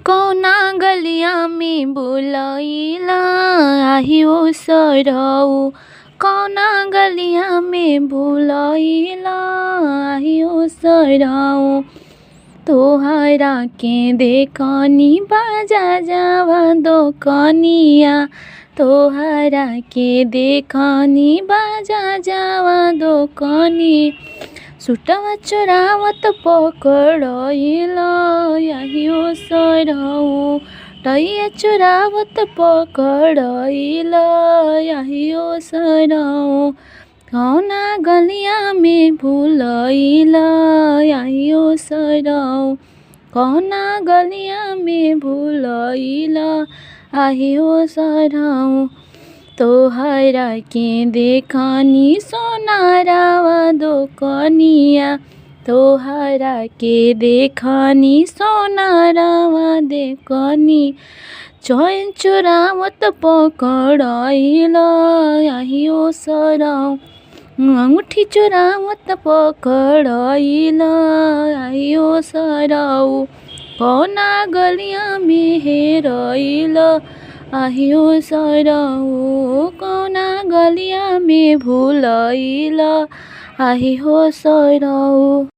कौना गलिया में बुलैला आही हो सरऊ, कौना गलिया में भुलैला आही हो सरऊ। तोहरा के देखनी बाजा जावा दोकनिया, तोहरा के देखनी बाजा जावा दोकनी। सुटवा चोरावत पकड़ैला आही हो सरऊ, टैया चोरावत पकड़ैला आही हो सरऊ। कौना गलिया में भुलैला आही हो सरऊ, कौना गलिया में भुलैला आही हो सरऊ। तोहरा के देखनी सोनारावा दोकनिया, तोहरा के देखनी सोनारावा देखनी। चैन चोरावत पकड़ैला आही हो सरऊ, अंगूठी चोरावत पकड़ैला आही हो सरऊ। कौना गलिया में हेरैला आही हो सरऊ, कौना गलिया में भुलैला आही हो सरऊ।